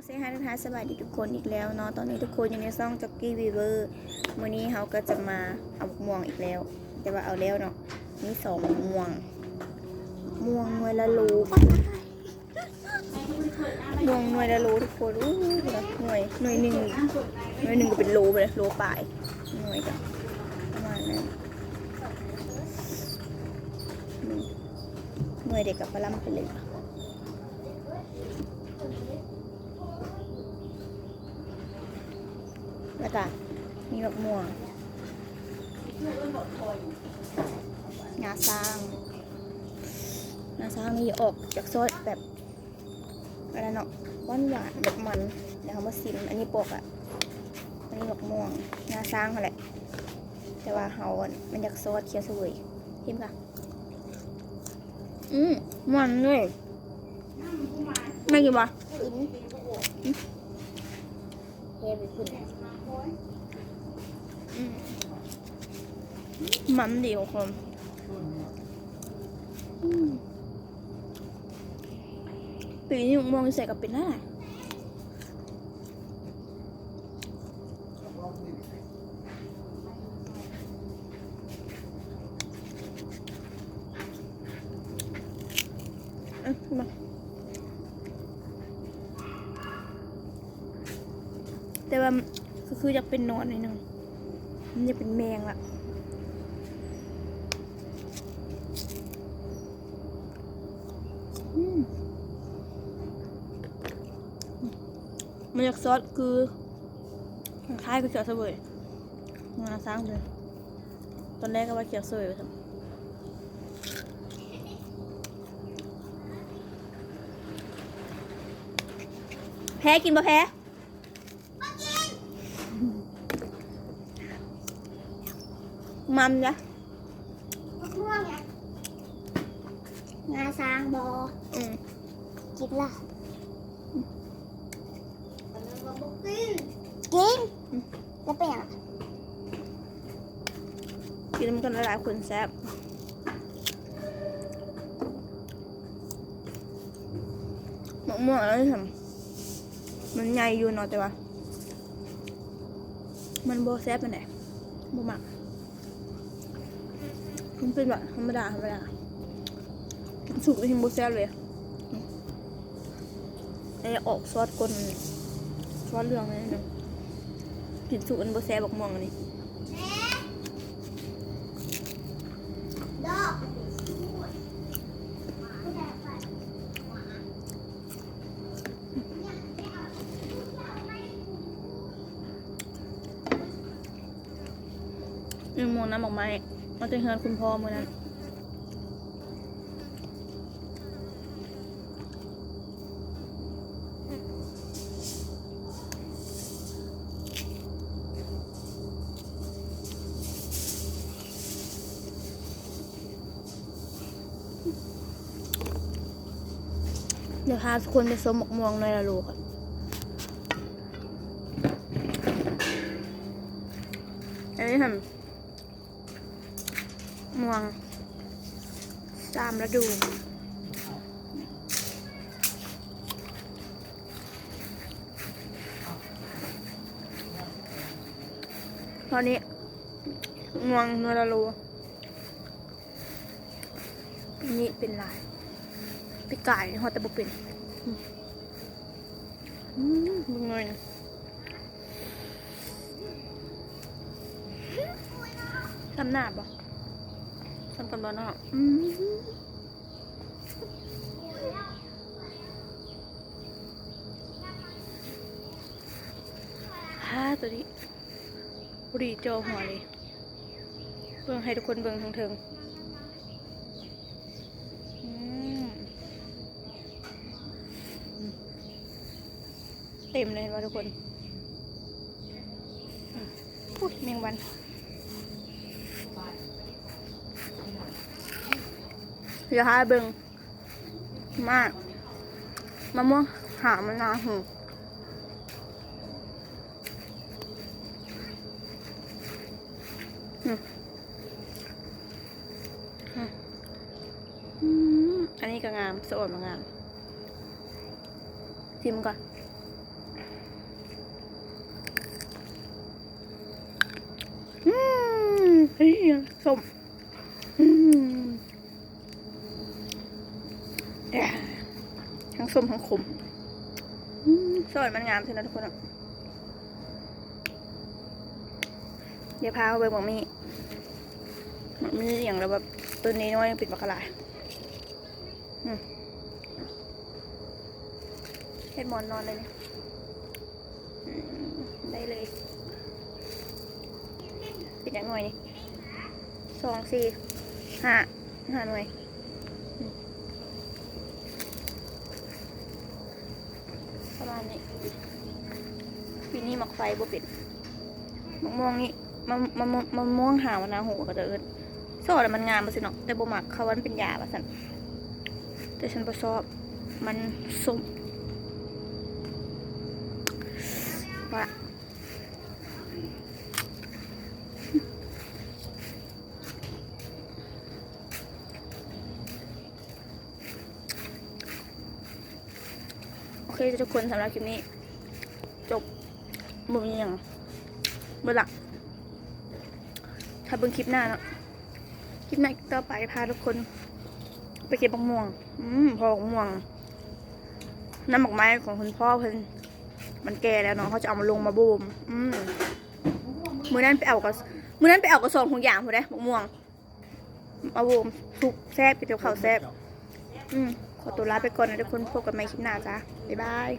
ເຊຮາຍທັກທາຍສະບາຍດີທຸກຄົນອີກແລ້ວເນາະ. ຕອນນີ້ທຸກຄົນຢູ່ໃນຊ່ອງຈັກກີ້ວີເວີ ມື້ນີ້ເຮົາກໍຈະມາເອົາໝາກມ່ວງອີກແລ້ວ ແຕ່ວ່າເອົາແລ້ວເນາະ. ມີສອງໝາກມ່ວງ ໝາກມ່ວງໜ່ວຍລະໂລ ໝາກມ່ວງໜ່ວຍລະໂລທຸກຄົນ. ໂອ້ ໜ່ວຍ ໜ່ວຍໜຶ່ງ ໜ່ວຍໜຶ່ງກໍເປັນໂລໄປແລ້ວ ໂລປາຍ ໜ່ວຍກໍປະມານນັ້ນ ໜ່ວຍເດັກກໍປະລຳໄປເລີຍ. ແລ້ວກະມີໝາກມ່ວງ ງາຊ້າງ ງາຊ້າງນີ້ອອກຈາກຊອດແບບ ອັນນັ້ນເນາະ ຫວານໆ ແບບມັນ. ດຽວເຮົາມາຊິມ ອັນນີ້ປອກລະ ອັນນີ້ໝາກມ່ວງ ງາຊ້າງຫັ້ນແຫຼະ ແຕ່ວ່າເຮົາ ມັນຢາກຊອດຂຽວສະເຫວີຍ. ຊິມກະ ອືມ ມັນເລີຍ. ແມ່ກິນບໍ່? ກິນ. ເທໄປພຸ້ນ. ອືມ ມັນດີທຸກຄົນ. ອືມ ປີນີ້ໝາກມ່ວງຢູ່ໃສກໍເປັນນັ້ນນະ. ແຕ່ວ່າຄື ຄືຢາກເປັນໜອນໜ້ອຍໜຶ່ງ ມັນຢາກເປັນແມງລະ. ອືມ ມັນຢາກຊອດຄື ຄ້າຍໆ ຄືຂຽວສະເຫວີຍ ງາຊ້າງເລີຍ. ຕອນແລກກໍວ່າຂຽວສະເຫວີຍວ່າຊັ້ນ. ແພ້ກິນບໍ່ແພ້? ມັນນະ ງາຊ້າງບໍ່? ອືມ ກິນລະ. ກິນ ແລ້ວເປັນຫຍັງ? ກິນນຳກັນຫຼາຍໆຄົນແຊບ. ໝາກມ່ວງອັນນີ້ຫັ້ນ ມັນໃຫຍ່ຢູ່ເນາະ ແຕ່ວ່າມັນບໍ່ແຊບປານໃດ ບໍ່ມັກ. ມັນເປັນແບບທຳມະດາ ທຳມະດາ ກິນສຸກແຮງບໍ່ແຊບເລີຍ. ແຕ່ອອກຊອດກົ້ນ ຊອດເຫຼືອງໜ້ອຍໜຶ່ງ. ກິນສຸກມັນບໍ່ແຊບ ໝາກມ່ວງອັນນີ້. ອືມ ໝາກນ້ຳໝາກໄມ້ ມາແຕ່ເຮືອນຄຸນພໍ່ມື້ນັ້ນ. ດຽວພາທຸກຄົນໄປຊົມໝາກມ່ວງໜ່ວຍລະໂລກ່ອນ. ອັນນີ້ຫັ້ນ ມ່ວງສາມລະດູ. ຕອນນີ້ມ່ວງໜ່ວຍລະໂລ ນີ້ເປັນຫຼາຍ ປີກາຍຮອດແຕ່ບໍ່ເປັນ. ອືມ ເບິ່ງໜ່ວຍນະ ສ່ຳໜ້າບໍ່? ສ່ຳກັນບໍ່ເນາະ? ອືມ ຫາ ໂຕນີ້ ພໍດີຈໍຫົວເລີຍ. ເບິ່ງ ໃຫ້ທຸກຄົນເບິ່ງທາງເທິງ. ອືມ ເຕັມເລີຍ ເຫັນບໍ່ທຸກຄົນ? ອຸ້ຍ ແມງວັນ. ດຽວຫາເບິ່ງ ມາ ມະມ່ວງຫາມະນາວຫື ອືມ ອືມ ອັນນີ້ກໍງາມ ສະອອນມາງາມ. ຊີມກ່ອນ. ນີ້ຫຍັງ ສົ້ມ ອືມ ແອະ ທັງສົ້ມທັງຂົມ ອືມ ຊອຍມັນງາມຊັ້ນນະທຸກຄົນເນາະ. ດຽວພາມາເບິ່ງໝາກມີ້ ໝາກມີ້ອີ່ຫຍັງລະແບບ ໂຕນ້ອຍໆ ເປັນບັກຫຼາຍ ອືມ ເຮັດໝອນນອນເລີຍນີ້ ອືມ ໄດ້ເລີຍ ເປັນຈັກໜ່ວຍນີ້ ສອງ ສີ່ ຫ້າ ຫ້າໜ່ວຍ ອືມ ປະມານນີ້ ປີນີ້ໝາກໄຟບໍ່ເປັນ ໝາກມ່ວງນີ້ ມະ ມະ ມະ ມະມ່ວງຫາວນາໂຫ ເຂົາເຈົ້າເອີ້ນ ຊອດແລ້ວມັນງາມວ່າຊັ້ນເນາະ ແຕ່ບໍ່ມັກ ເຂົາວ່າມັນເປັນຢາວ່າຊັ້ນ ແຕ່ສັນບໍ່ຊອບ ມັນສົ້ມ ວ່າ ໂອເຄທຸກຄົນ ສຳລັບຄລິບນີ້ຈົບ ບໍ່ມີຫຍັງ ເບິດລະ ຖ້າເບິ່ງຄລິບໜ້າເນາະ ຄລິບໜ້າ ຄລິບຕໍ່ໄປ ພາທຸກຄົນໄປເກັບໝາກມ່ວງ ອືມ ເພາະໝາກມ່ວງ ນ້ຳໝາກໄມ້ຂອງຄຸນພໍ່ເພິ່ນ ມັນແກ່ແລ້ວເນາະ ເຂົາຈະເອົາມາລົງມາບົ່ມ ອືມ ມື້ນັ້ນໄປເອົາກະ ມື້ນັ້ນໄປເອົາກະສອງຖົງຢາງພຸ້ນເດ້ ໝາກມ່ວງ ມາບົ່ມ ສຸກແຊບ ກິນກັບເຂົ້າແຊບ ອືມ ຂໍຕົວລາໄປກ່ອນນະທຸກຄົນ ພົບກັນໃໝ່ຄລິບໜ້າຈ້າ ບາຍບາຍ.